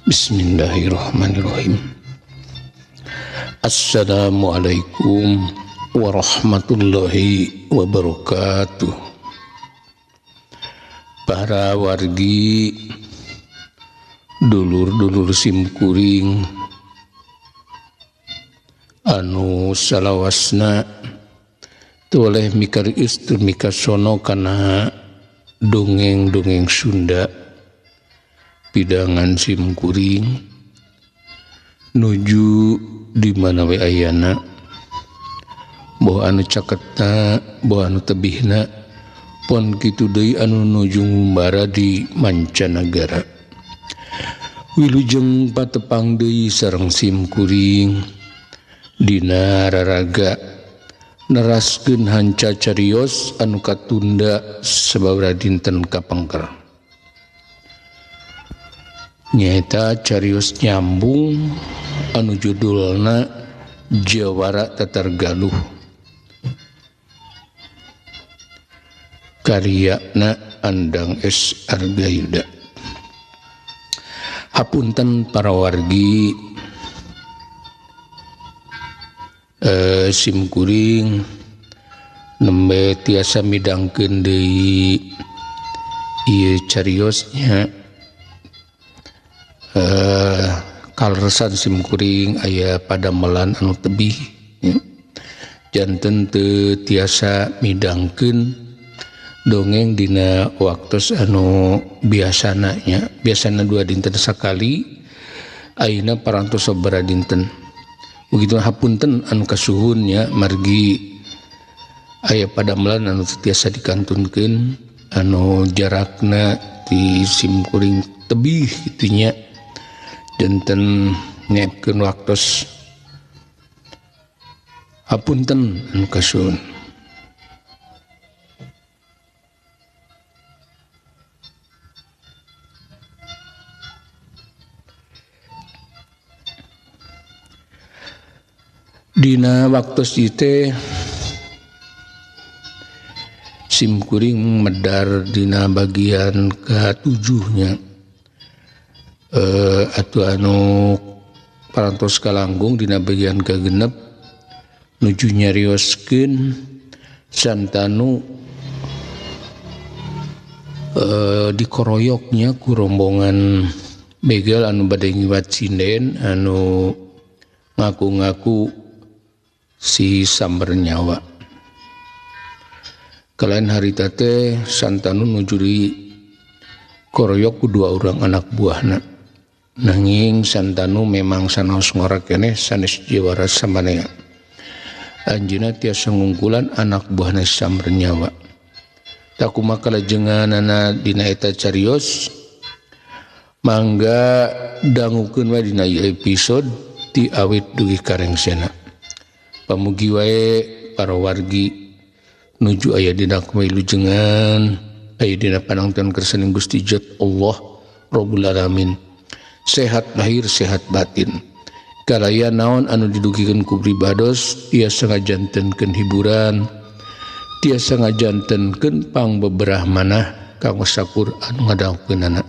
Bismillahirrahmanirrahim. Assalamualaikum warahmatullahi wabarakatuh. Para wargi, dulur-dulur simkuring anu salawasna toleh mikariis teu mikasono kana dongeng-dongeng Sunda pidangan simkuring nuju di mana we ayana, boh anu caketna, boh anu tebihna, pon kitu deui anu nuju ngumbara di mancanagara. Wilujeng patepang deui sareng simkuring dina raraga neraskeun hanca carios anu katunda sababaraha dinten kapengker. Nyaeta carios nyambung anu judulna Jawara Tatar Galuh, karyana Andang S. Argayuda. Hapunten para wargi, simkuring nembe tiasa midangkeun deui ieu cariosnya. Kaleresan simkuring aya padamelan anu tebih ya. Janten teu tiasa midangkeun dongeng dina waktos anu biasana nya. Biasana 2 dinten sakali, ayeuna parantos sabaraha dinten. Begitu hapunten anu kasuhun nya, margi aya padamelan anu teu tiasa dikantunkeun anu jarakna ti simkuring tebih kitu nya. Janten nyiapkeun waktos. Hapunten anu kasuhun. Dina waktos ieu teh simkuring medar dina bagian ka-7-nya. Atuh anu parantos kalanggung dina bagian kagenep nuju nyarioskeun Santanu dikoroyoknya ku rombongan begal anu bade ngiwat sinden anu ngaku-ngaku si Samber Nyawa. Kalain harita teh Santanu nuju dikoroyok ku 2 orang anak buahna. Nanging Santanu memang sanaos ngora keneh sanes jawara samanea. Anjeunna tiasa ngungkulan anak buahna Samber Nyawa. Takumaha kalajenganana dina eta carios, mangga dangukeun we dina ieu episode ti awit dugi karengsena. Pamugi wae para wargi nuju aya dina kamilujengan, aya dina panangton kersaning Gusti Jat Allah Rabbul Alamin. Sehat lahir, sehat batin. Kalaya naon anu didugikeun ku pribados tiasa ngajantenkeun hiburan, tiasa ngajantenkeun pangbeberah manah kanggo sakur anu ngadangkeunana.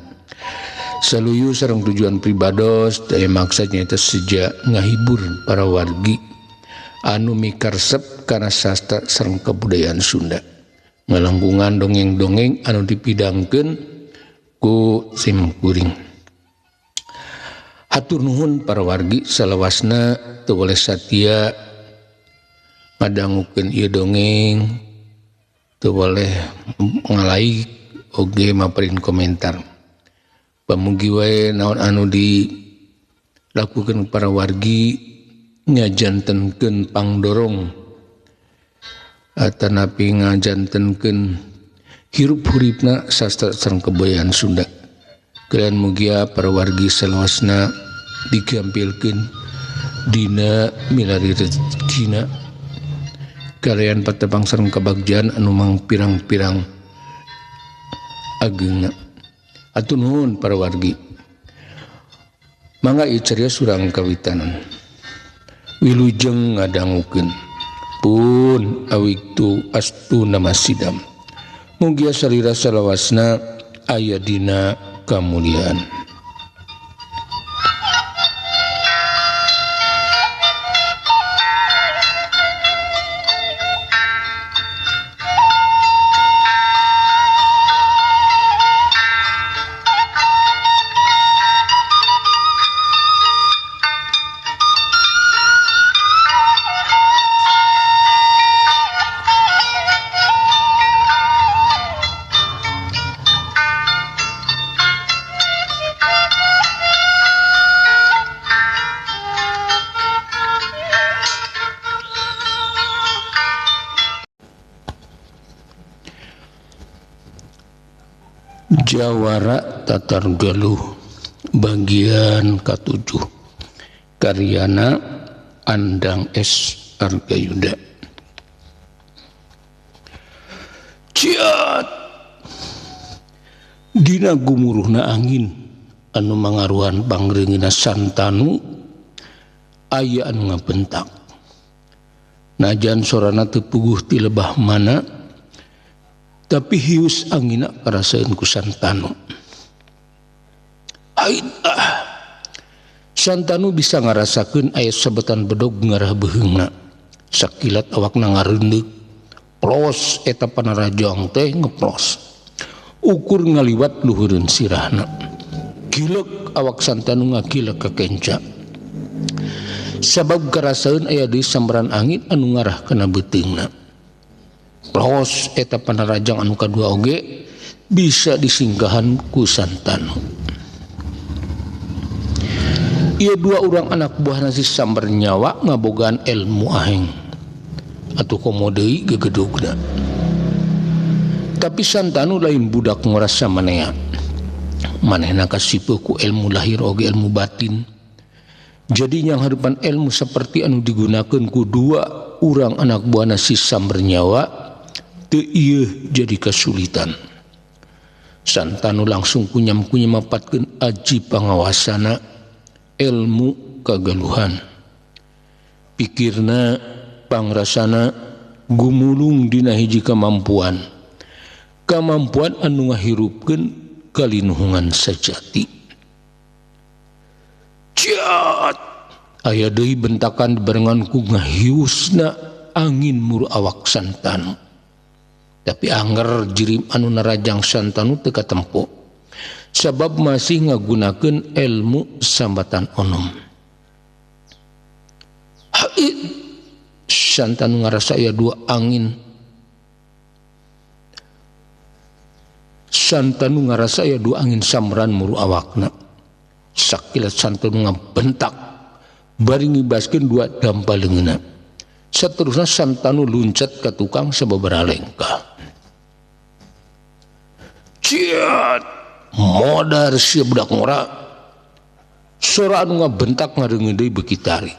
Saluyu sareng tujuan pribados daya maksad nyaeta seja ngahibur para wargi anu mikaresep kana sastra sareng kebudayaan Sunda. Ngalangkungan dongeng-dongeng anu dipidangkeun ku simkuring. Hatur nuhun para wargi salawasna teu boleh satia ngadangukeun ieu dongeng, teu boleh ngalaik oge maperin komentar. Pamugi wae naon anu di Lakukeun para wargi ngajantenkeun pangdorong atanapi ngajantenkeun hirup huripna sastra sareng kebudayaan Sunda. Kalian mugia para wargi salawasna digampilkeun dina milari rezekina kalian patepang sareng kabagjaan anu mangpirang-pirang ageungna. Atur nuhun para wargi. Mangga ieu carios urang kawitanan. Wilujeng ngadangukeun pun awiktu astu nama sidam. Mugia salira salawasna aya dina kamuliaan. Jawara Tatar Galuh bagian ke-7 karyana Andang S. Argayuda. Ciat dina gumuruhna angin anu mangaruhan pangreungina Santanu aya anu ngabentak. Najan sorana teu puguh ti lebah mana, tapi hius angina karasaeun ku Santanu. Aid ah. Santanu bisa ngarasakeun aya sabetan bedog ngarah beuheungna. Sakilat awakna ngareundeuk. Plos eta panarajang teh ngeplos. Ukur ngaliwat luhureun sirahna. Gilek awak Santanu ngagilek ka kenca. Sabab karasaeun aya deui sambaran angin anu ngarah kana beuteungna. Plos eta panarajang anu kadua oge bisa disinggahan ku Santanu. Ieu dua urang anak buah nasi sambar nyawa ngabogaan ilmu aheng atuh komo deui gegedugna. Tapi Santanu lain budak ngorasa manea. Manehna kasipeuh ku ilmu lahir oge ilmu batin. Jadi yang harapan ilmu seperti anu digunakeun ku dua urang anak buah nasi sambar nyawa teu ieu jadi kesulitan. Santanu langsung kunyam-kunyam mapatkeun aji pangawasana ilmu kagaluhan. Pikirna pangrasana gumulung dina hiji kemampuan. Kemampuan anu ngahirupkeun kalinuhungan sejati. Ciat aya deui bentakan barengan ku ngahiusna angin muru awak Santanu. Tapi angger jirim anu narajang Santanu teu katempo. Sabab masih ngagunakeun ilmu sambatan onom. Hai Santanu ngarasa aya dua angin. Santanu ngarasa aya dua angin samran muru awakna. Sakilat Santanu ngabentak bari ngibaskeun dua dampa leungeunna. Saterusna Santanu luncat ka tukang sababaraha lengkah. Ciat modar sia budak ngora. Sora anu ngabentak ngareungeun deui beuki tarik.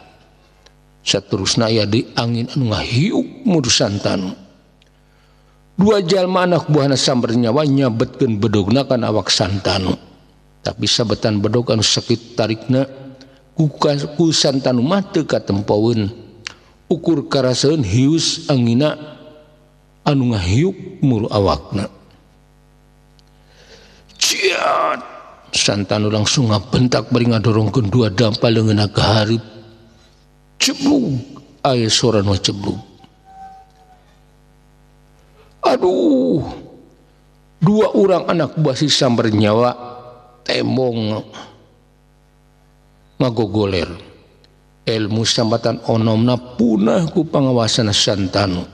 Saterusna aya deui angin anu ngahiuk muru Santanu. Dua jalma anak buahna sambar nyawa nyabetkeun bedogna kana awak Santanu. Tapi sabetan bedog anu sakit tarikna ku Santanu mah teu katempoeun. Ukur karasaeun hius angina anu ngahiuk muru awakna. Ciat Santanu langsung ngabentak bari ngadorongkeun dua dampa leungeunna ka hareup. Ceblug aya sora nu ceblug. Aduh, dua orang anak buah si sambar nyawa tembong ngagogoler. Ilmu sambatan onomna punah ku pangawasan Santanu.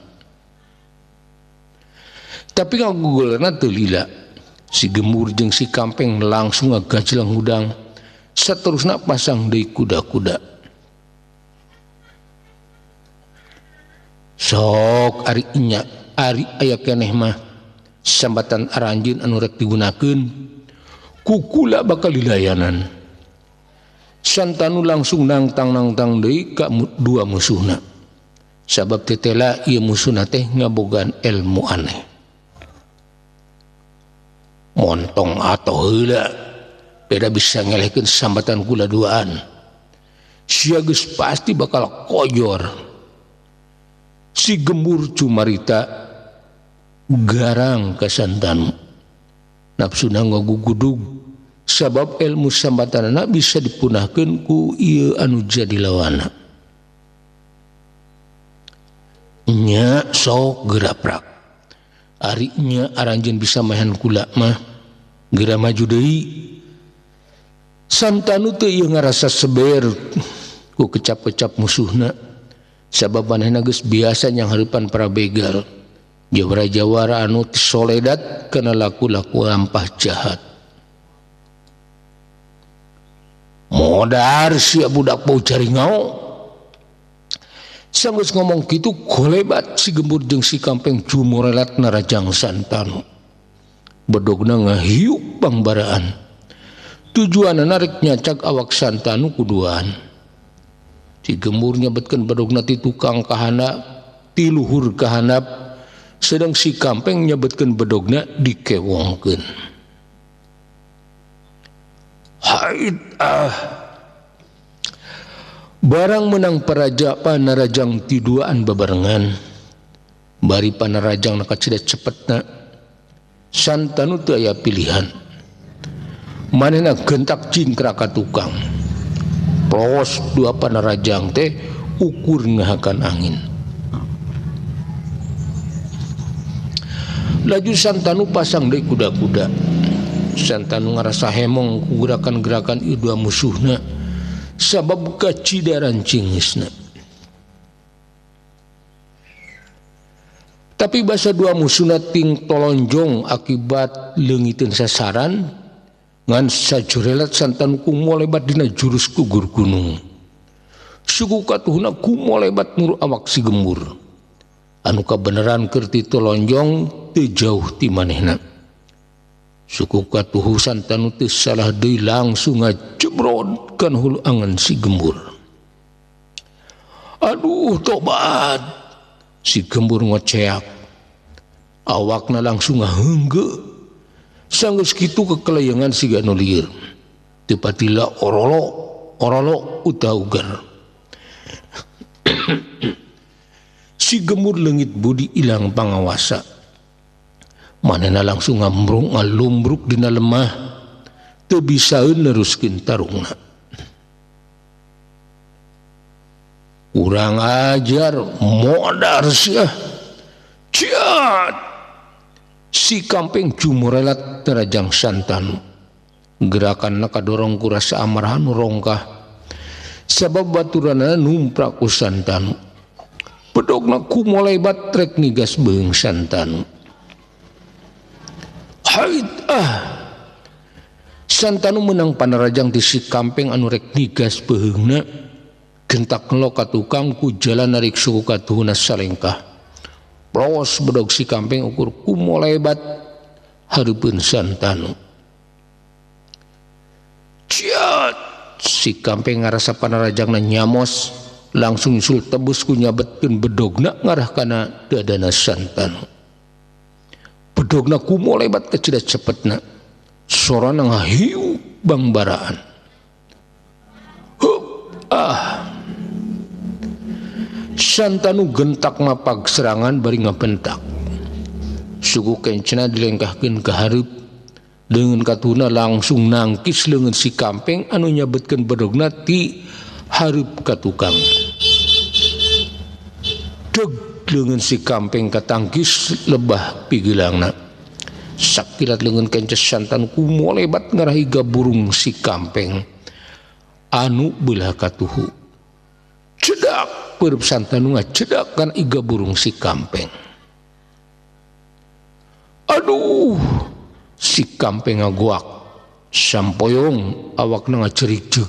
Tapi ngagogolerna teu lila. Si Gemur jeung si Kampeng langsung ngagajlang hudang. Saterusna pasang deui kuda-kuda. Sok ari nya ari aya keneh mah sambatan aranjeun anu rek digunakeun ku kula bakal dilayanan. Santanu langsung nangtang-nangtang deui ka dua musuhna. Sabab tetela ieu musuhna teh ngabogaan ilmu aneh. Montong atau heula beda bisa ngelehkeun sambatan kula duaan. Sia geus pasti bakal kojor. Si Gembur cumarita garang ka Santanu. Nafsuna ngagugudug sabab ilmu sambatanana bisa dipunahkeun ku ieu anu jadi lawana. Nya sok geraprak. Ari nya aranjeun bisa mahan kula mah geura maju deui. Santanu teu ieu ngarasa seber ku kecap-kecap musuhna. Sabab manehna geus biasa nyanghareupan para begal. Jawara-jawara anu soledat kana laku-laku lampah jahat. Modar sia budak bau jaringau. Sanggeus ngomong kitu golebat si Gembur jeung si Kampeng jumorelat narajang Santanu. Bedogna ngahiuk pangbaraan. Tujuanna rek nyacak awak Santanu kuduaan. Si Gembur nyabetkeun bedogna ti tukang kahandap, ti luhur kahandap, sedang si Kampeng nyabetkeun bedogna dikewongkeun. Haid ah. Barang menang paraja panarajang tiduaan babarengan. Bari panarajang na kacida cepetna. Santanu teu aya pilihan. Manehna gentak cingkrak ka tukang. Plos dua panarajang teh ukur ngahakan angin. Laju Santanu pasang deui kuda-kuda. Santanu ngarasa hemong ku gerakan-gerakan ieu dua musuhna. Sabab kacidaran cingisna. Tapi basa dua musuhna ting tolonjong akibat leungiteun sasaran ngan sajurelat Santanu kumolebat dina jurus gugur gunung. Suku katuhna kumolebat mur awak si Gembur. Anu kabeneran keur ti tolonjong teu jauh ti manehna. Suku katuhu Santanu teu salah deui langsung ngajebrod kan hulu angan si Gembur. Aduh tobat. Si Gembur ngoceak. Awakna langsung ngaheunggeuk. Sanggeus kitu kekelayangan siga nu lieur. Teu patila orolo, orolo utaugar. Si Gembur leungit budi ilang pangawasa. Manehna langsung ngambrung ngalumbruk dina lemah. Teu bisaeun neruskeun tarungna. Kurang ajar modar sia. Ciat. Si Kampeng jumurelat terajang Santanu. Gerakanna kadorong ku rasa amarah nu rongkah. Sabab baturanna numprak ku Santanu. Bedogna kumolebat rek nigas beung Santanu. Haid ah. Santanu menang panarajang ti si Kampeng anu rek nigas beungna. Gentak lo ka tukang ku jalan narik suku katuhuna salengkah. Plos bedog si Kampeng ukur kumolebat hareupeun Santanu. Ciat. Si Kampeng ngarasa panarajangna nyamos langsung nyusul tebus ku nyabetkeun bedogna ngarah kana dadana Santanu. Bedogna kumolebat kecida cepetna. Sorana ngahiu bangbaraan. Hup ah. Santanu gentak mapag serangan bari ngabentak. Suku kencana dilengkahkeun ka hareup. Leungeun katuna langsung nangkis leungeun si Kampeng anu nyabetkeun bedogna ti hareup ka tukang. Deg leungeun si Kampeng katangkis lebah pigilangna. Sakilat leungeun kences Santanu kumolebat ngarah iga burung si Kampeng anu beulah katuhu. Cedak peureub Santanu ngacedak kana iga burung si Kampeng. Aduh, si Kampeng ngagoak. Sampoyong awakna ngacerikceuk.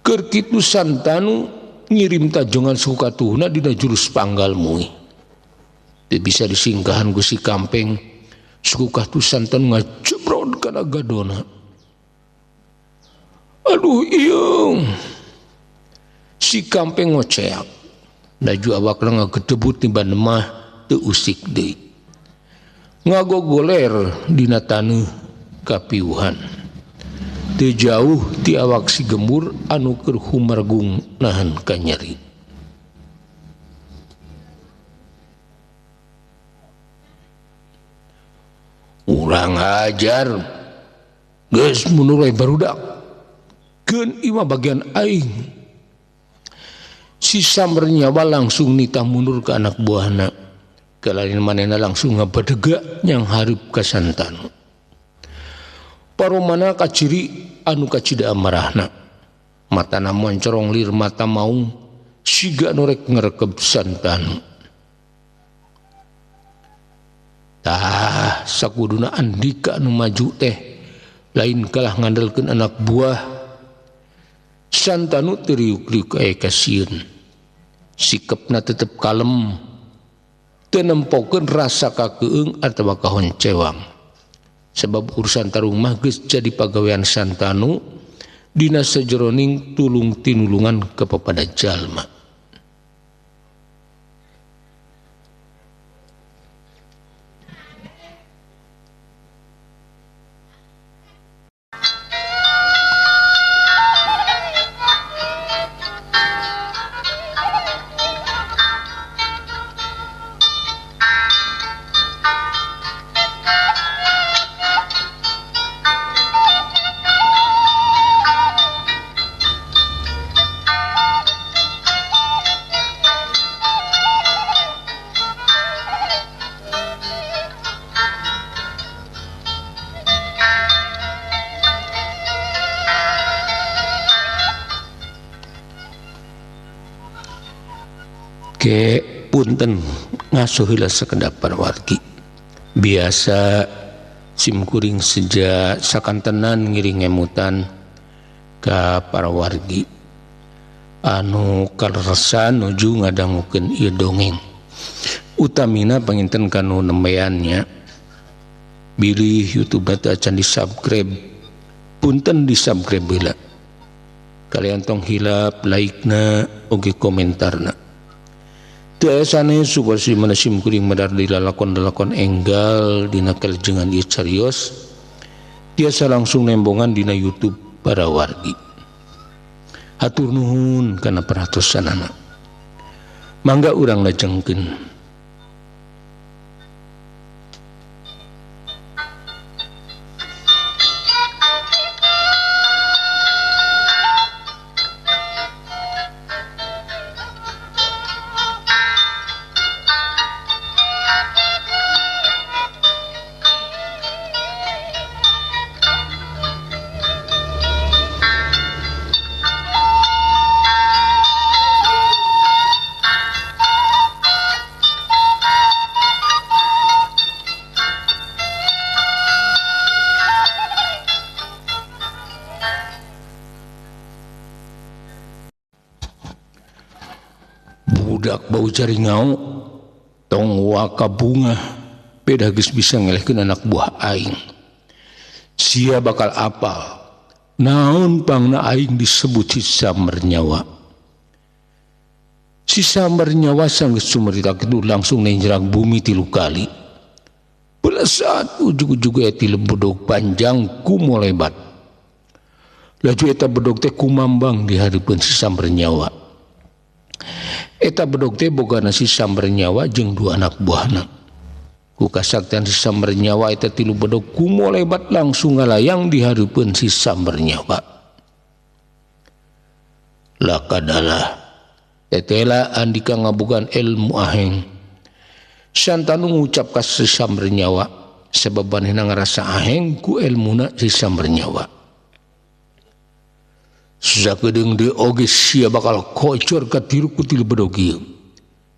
Keur kitu Santanu ngirim tajongan suku katuhna dina jurus panggal mui. Teu bisa disingkahan ku si Kampeng, suku katuh Santanu ngajebrod kana gadona. Aduh iyung. Si Kampeng ngoceak. Laju awakna ngagedebut tiba nemah teu usik deui. Ngagogoler dina taneuh kapiuhan. Teu jauh ti awak si Gembur anu keur humargung nahan kanyeri. Urang ajar. Geus mundur we barudak. Keun ieu mah bagian aing. Si Sambernyawa langsung nitah mundur ke anak buahna. Kalain manehna langsung ngabadega nyang hareup ka Santanu. Paromana kaciri anu kacida amarahna. Matana moncorong lir mata maung siga nu rek ngrekeb Santanu. Tah sakuduna Andika anu maju teh lain kalah ngandelkeun anak buah. Santanu teu riuk-riuk aya kasieun. Sikepna tetep kalem. Teu nempokeun rasa kakeung atawa kahoncewang. Sebab urusan tarung mah geus jadi pagawean Santanu dina sajeroning tulung tinulungan kepada jalma. Ke punten ngasuh heula sakedap wargi. Biasa simkuring sejak sakantenan ngiring ngemutan ka para wargi anu karesa nuju ngadangukeun ieu dongeng. Utamina panginten kanu nembeannya bilih YouTube teh acan di-subscribe, punten di-subscribe heula. Kalian tong hilap like-na oge komentarna. Teu aya sanes supaya mana simkuring madar di lalakon-lalakon enggal dina kalejengan ieu carios tiasa langsung nembongan dina YouTube para wargi. Hatur nuhun kana perhatosanana. Mangga urang lajengkeun. Budak bau jaringau tong waka bunga beda geus bisa ngelehkeun anak buah aing. Sia bakal apal naon pangna aing disebut si Sambernyawa. Si Sambernyawa sanggeus sumerita kitu langsung nenjrang bumi 3 kali. Belesat ujug-ujug eta tilu bedog panjang kumolebat. Laju eta bedog teh kumambang di hareupeun si Sambernyawa. Eta bedog teh bogana si Sambernyawa jeung 2 anak buahna. Ku kasaktian si Sambernyawa eta 3 bedog kumolebat langsung ngalayang di hareupeun si Sambernyawa. Lakadalah tetela Andika ngabogaan ilmu aheng. Santanu ngucap ka si Sambernyawa sebab manehna ngarasa aheng ku elmuna si Sambernyawa. Sakedeung deui oge sia bakal kocor ka tiru ku tilu bedog ieu.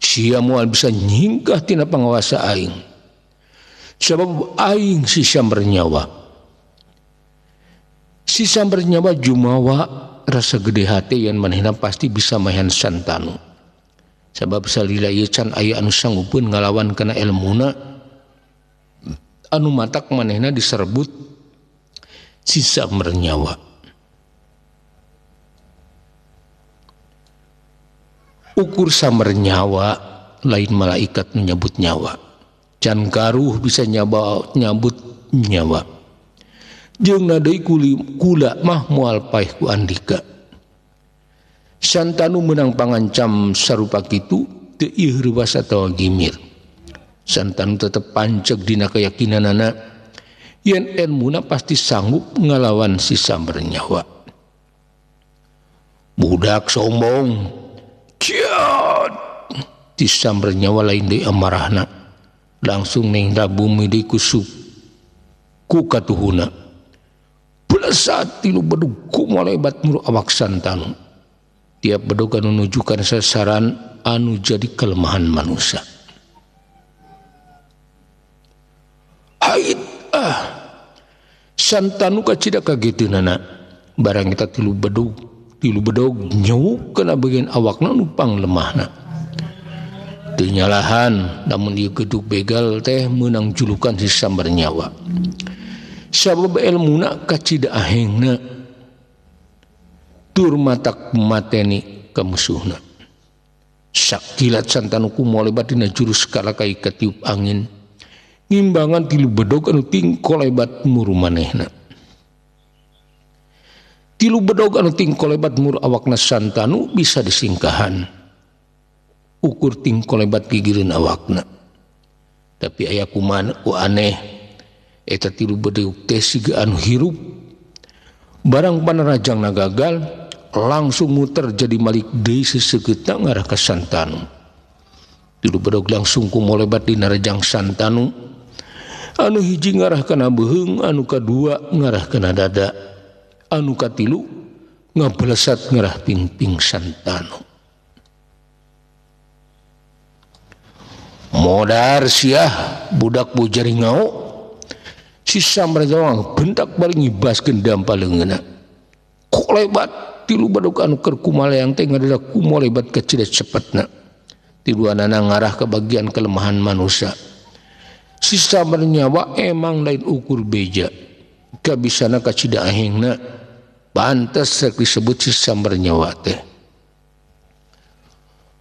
Sia moal bisa nyingkah tina pangawasa aing. Sabab aing si Sambernyawa. Si Samber Nyawa jumawa rasa gede hati yen manehna pasti bisa mahan Santanu. Sabab salila ieu can aya anu sanggupeun ngalawan kana elmuna anu matak manehna diserbut si Samber Nyawa. Ukur Samber Nyawa lain malaikat menyebut nyawa. Can karuh bisa nyabut nyawa. Jeung deui kula mah moal paeh ku Andika. Santanu menang pangancam sarupa kitu teu ieu reuwas atawa gimir. Santanu tetep panceg dina keyakinanana yen elmuna pasti sanggup ngalawan si Samber Nyawa. Budak sombong. Ciat! Ti Samber Nyawa lain deui amarahna. Langsung nengda bumi deui ku katuhuna. Belesat tilu bedug kumolebat muru awak Santanu. Tiap bedug anu nujukan sasaran anu jadi kelemahan manusia. Hait ah. Santanu kacida kageteunana. Barang eta tilu bedog nyewuk kana bagian awakna nu panglemahna. Teu nyalahan lamun ieu gedug begal teh meunang julukan si Samber Nyawa. Sabab elmuna kacida ahengna tur matak mateni ka musuhna. Sakilat Santanu kumolebat dina jurus kalakai katiup angin ngimbangan tilu bedog anu tingkolebat muru manehna. Tilu bedog anu tingkolebat muru awakna Santanu bisa disingkahan. Ukur tingkolebat gigireun awakna. Tapi aya kumaha ku aneh eta tilu bedog teh siga anu hirup. Barang panarajangna gagal langsung muter jadi malik deui seseukeutna ngarah ka Santanu. Tilu bedog langsung kumolebat dina rejang Santanu. Anu hiji ngarah kana beuheung, anu kadua ngarah kana dada, anu katilu ngablesat ngarah pingping Santanu. Modar siah budak bujari ngao. Si Samber Nyawa bentak balik ngibaskeun dampa leungeunna. Kolebat tilu bedog anu keur kumaleang teh ngadadak kumolebat kacida cepetna. Tiluanana ngarah ke bagian kelemahan manusia. Si Samber Nyawa emang lain ukur beja. Kabisana kacida ahengna. Pantes rek disebut si Samber Nyawa teh.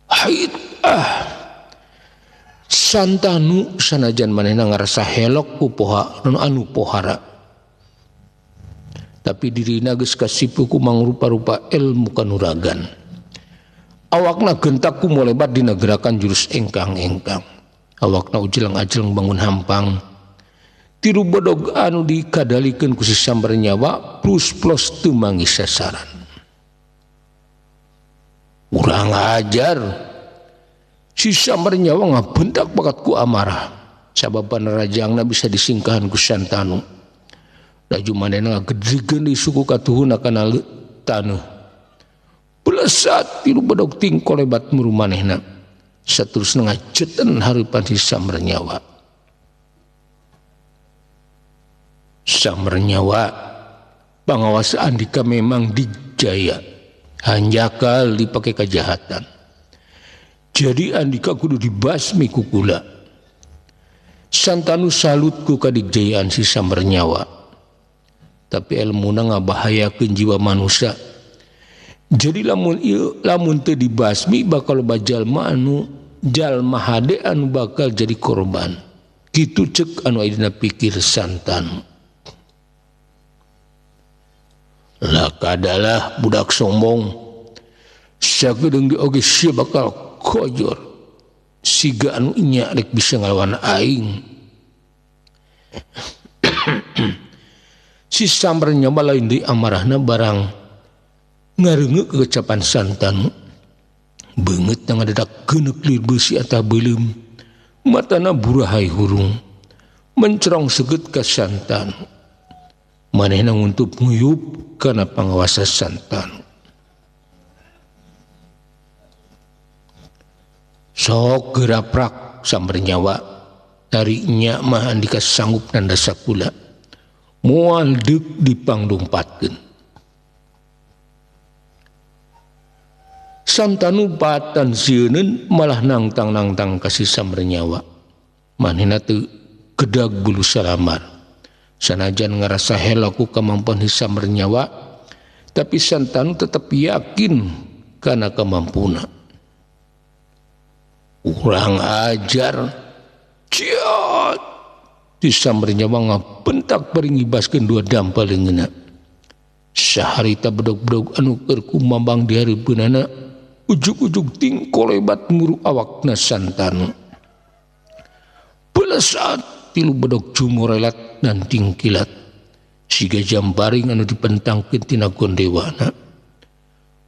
Hait ah. Santanu sanajan manehna ngarasa helok ku poha anu pohara. Tapi dirina geus kasipu ku mangrupa-rupa ilmu kanuragan. Awakna gentak ku molebat dina gerakan jurus engkang-engkang. Awakna ujeleng-ajeleng bangun hampang. Tilu bedog anu dikadalikeun ku si Samber Nyawa plus-plus teu manggih sasaran. Urang ajar. Si Samber Nyawa ngabentak bakat ku amarah. Sabab panarajangna bisa disingkahan ku Santanu. Laju manehna ngagedrigeun di suku katuhuna kana taneuh. Belesat tilu bedog tingkolebat muru manehna. Saterusna ngajeten hareupan si Samber Nyawa. Samber Nyawa pangawas Andika memang dijaya. Hanjakal dipake kejahatan. Jadi Andika kudu dibasmi ku kula. Santanu salut ku kadigjayaan si Samber Nyawa. Tapi elmuna ngabahayakeun jiwa manusia. Jadi lamun teu dibasmi bakal loba jalma anu jalma hade anu bakal jadi korban. Kitu cek anu aya dina pikir Santanu. Lah kadalah budak sombong. Sagedeung di oge sia bakal kojor. Siga anu nya rek bisa ngalawan aing. Si Samber Nyawa lain deui amarahna barang ngareungeuk keucapan Santanu. Beungeut ngadadak geuneuk lir beusi atah beuleum. Matana burahai hurung. Mencerong seget ka Santanu. Manehna nguntup nguyup kana pangawasa Santanu. Sok geraprak Samber Nyawa. Dari nya mah Andika sanggup nanda sakula. Moal deuk dipangdungpatkeun. Santanu batan sieuneun malah nangtang-nangtang ka si Sambernyawa. Manehna teu gedag bulu salamar. Sanajan ngarasa hela ku kamampuan si Sambernyawa, tapi Santanu tetep yakin kana kamampuna. Urang ajar. Ciot. Di Sambernyawa ngabentak bari ngibaskeun dua dampal leungeunna. Saharita bedog-bedog anu keur kumambang di hareupeunana ujug-ujug tingkolebat muru awakna Santanu. Belesat tilu bedog jumorelat dan tingkilat. Siga jambaring anu dipentangkeun tina gondewana.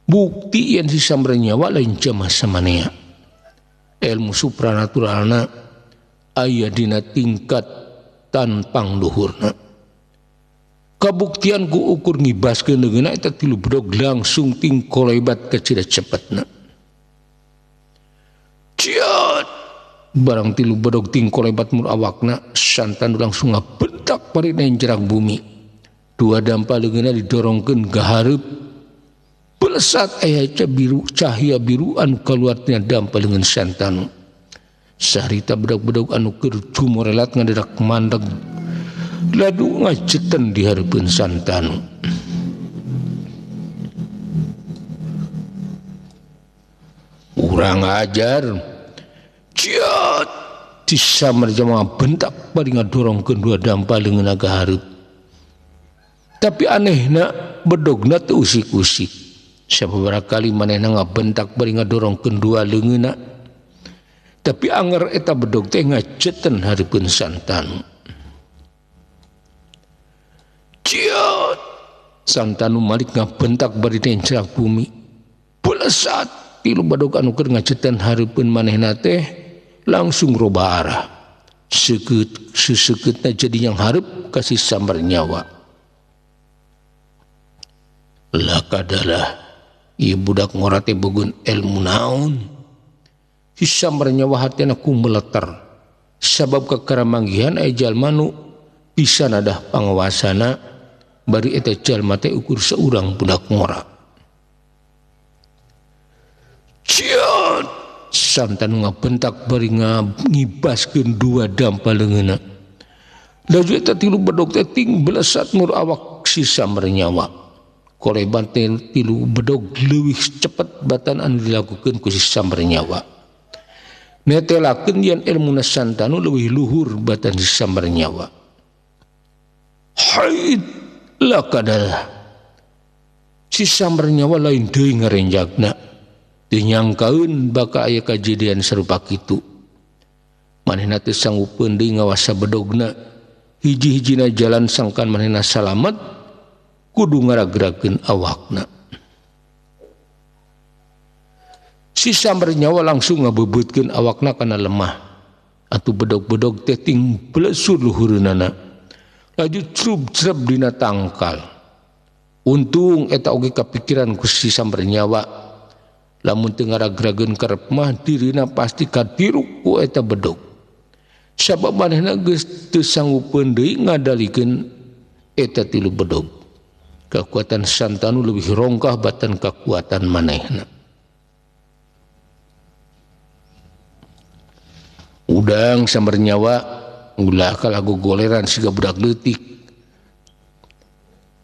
Bukti yen si Sambernyawa lain jamah samanea. Ilmu supranaturalna aya dina tingkat tanpang luhurna. Kabuktian ku ukur ngibaskeun leungeunna eta tilu bedog langsung tingkolebat kacida cepetna. Ciot! Barang tilu bedog tingkolebat mur awakna, Santanu langsung ngabentak bari nenjerang bumi. Dua dampa leungeunna didorongkeun ka hareup. Belesat aya biru cahaya biru anu kaluar tina dampa leungeun Santanu. Saharita bedog-bedog anu keur jumorelat ngadedak mandeg ladu ngajeten di hareupeun Santanu. Urang ajar. Ciot! Ti Sambernyawa bentak bari ngadorongkeun dua dampa leungeunna ka hareup. Tapi anehna bedogna teu usik-usik. Sababaraha kali manehna ngabentak bari ngadorongkeun dua leungeunna. Tapi anger eta bedog teh ngajeten hareupeun Santanu. Ciot! Santanu malik ngabentak bari tencrak bumi. Belesat tilu bedog anu keur ngajeten hareupeun manehna teh langsung robah arah. Seukeut sesekeutna jadi yang hareup ka si Sambernyawa. Lah kadalah ieu budak ngora teh bogeun ilmu naon? Si Sambernyawa hatena ku meleter. Sabab kakaramanggihan aya jalma nu bisa nadah pangawasana bari eta jalma teh ukur saurang budak ngora. Ciot! Santanu ngabentak bari ngibaskeun dua dampa leungeunna. Laju eta tilu bedog teh ting belesat mur awak si Sambernyawa. Koleban teh tilu bedog leuwih cepet batan anu dilakukeun ku si Sambernyawa. Netelakeun yen ilmuna Santanu leuwih luhur batan si Sambernyawa. Haid lakadalah. Si Sambernyawa lain deui ngarenjagna. Teu nyangkaeun bakal aya kajadian sarupa kitu. Manehna teu sanggupeun deui ngawasa bedogna. Hiji-hijina jalan sangkan manehna salamet kudu ngaragrakeun awakna. Si Sambernyawa langsung ngabebeutkeun awakna kana lemah. Atuh bedog-bedog teh ting blesur luhureunana. Laju crub-creb dina tangkal. Untung eta oge kapikiran ku si Sambernyawa. Lamun teu ngaragrageun karep mah dirina pasti katiruk ku eta bedog. Sabab manehna geus teu sanggupeun deui ngadalikeun eta tilu bedog. Kakuatan Santanu leuwih rongkah batan kakuatan manehna. Udang Sambernyawa ulah kalah gogoleran siga budak leutik.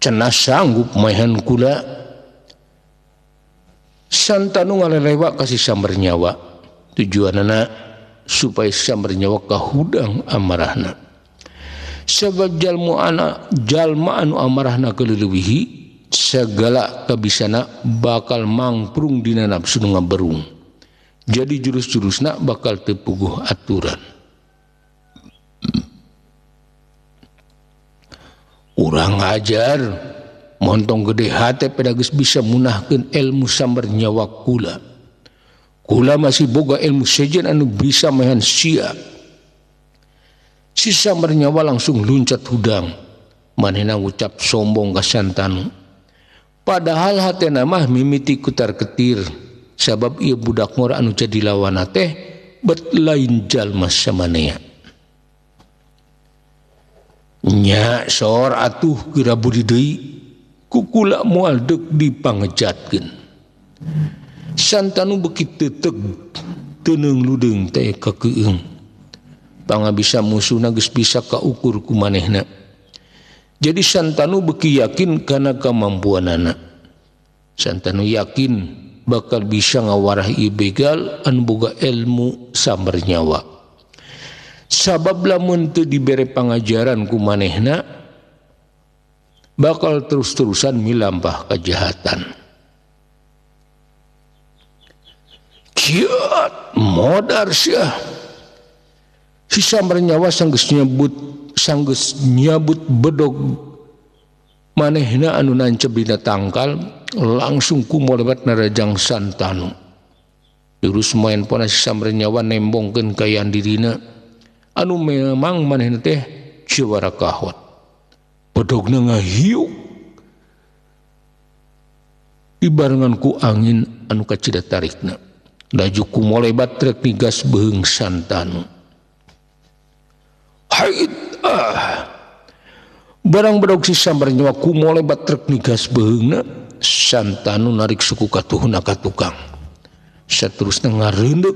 Cenah sanggup maehan kula. Santanu ngalelewa ka si Sambernyawa. Tujuanana supaya Sambernyawa kahudang amarahna. Sabab jalma anu amarahna keleuwihi segala kabisana bakal mangprung dina nafsu nu ngaberung. Jadi jurus-jurusna bakal teu puguh aturan. Urang ajar montong gede hate pada geus bisa munahkeun ilmu Sambernyawa kula. Kula masih boga ilmu sejen anu bisa maehan sia. Si Sambernyawa langsung luncat hudang. Manehna ngucap sombong ka Santanu. Padahal hatena mah mimiti kutar ketir. Sabab ieu budak ngora anu jadi lawanna teh bet lain jalma samanea. Nya sor atuh geura budi deui kukula moal deuk dipangejatkeun. Santanu beuki teteg teuneung ludeung teh kakeueung. Pangabisa musuhna geus bisa kaukur ku manehna. Jadi Santanu beuki yakin kana kamampuanana. Santanu yakin bakal bisa ngawarah ieu begal anu boga ilmu sambar nyawa. Sabab lamun teu dibere pangajaran ku manehna bakal terus-terusan milampah kejahatan. Kiat modar sia. Si sambar nyawa sanggeus nyabut bedog manehna anu nancep dina tangkal langsung kumolebat narajang Santanu. Jurus maen pona si sambar nyawa nembongkeun kaayaan dirina anu memang manehna teh ciwara kahot. Bedogna ngahiuk dibarengan ku angin anu kacida tarikna. Laju kumolebat trek nigas beheung Santanu. Hait ah. Barang bedog si sambar nyawa kumolebat trek nigas beheungna, Santanu narik suku katuhna ka tukang. Saterusna ngareundeup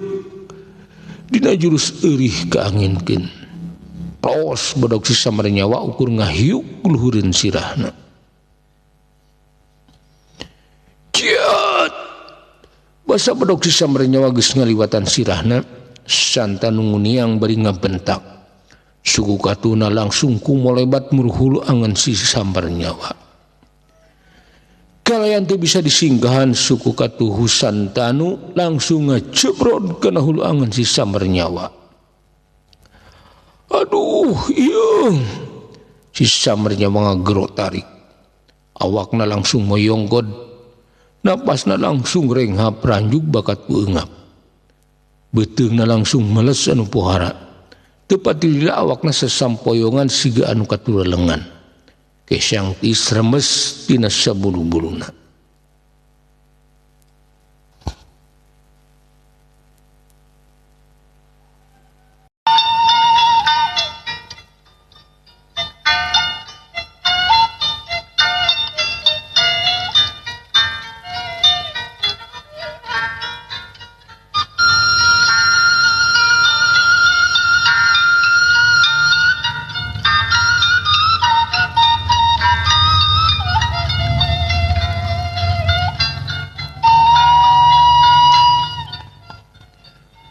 dina jurus eurih kaanginkeun. Plos bedog si sambar nyawa ukur ngahiuk luhureun sirahna. Ciat! Basa bedog si sambar nyawa geus ngaliwatan sirahna, Santanu nguniang bari ngabentak. Suku katuna langsung kumolebat murhulu angan si sambar nyawa. Kalayan teu bisa disinggahan suku katuhu Santanu langsung ngajebrod kana hulu angan si sambar nyawa. Aduh, ieu. Si sambar nyawa ngagero tarik. Awakna langsung moyonggod. Napasna langsung renghap ranjug bakat beungap. Beuteungna langsung meles anu pohara. Tepat dilila awakna sesampoyongan siga anu katuralengan. Kesyang tis remes tina sabulu-buluna.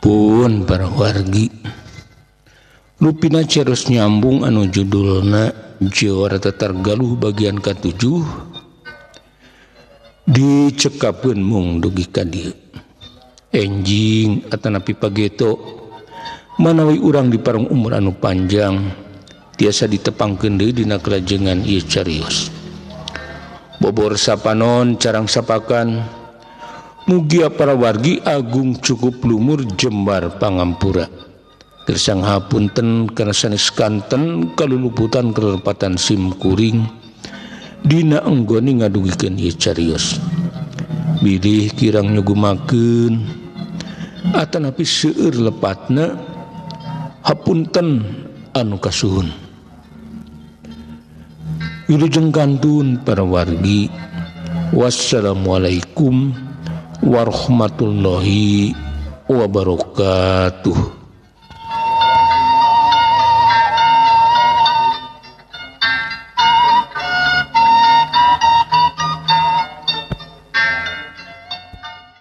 Pun para wargi rupina cerus nyambung anu judulna Jawara Tatar Galuh bagian ke-7 dicekapkeun mung dugi ka dieu. Enjing atanapi pageto manawi urang di parung umur anu panjang tiasa ditepangkeun deui dina kalajengan ieu carios. Bobor sapanon carang sapakan. Mugia para wargi agung cukup lumur jembar pangampura. Gersang hapunten kana sanes kanten kaluluputan kelepatan sim kuring dina enggoni ngadugikeun ieu carios. Bilih kirang nyugumakeun atanapi seueur lepatna hapunten anu kasuhun. Wilujeng kantun para wargi. Wassalamualaikum warahmatullahi wabarakatuh.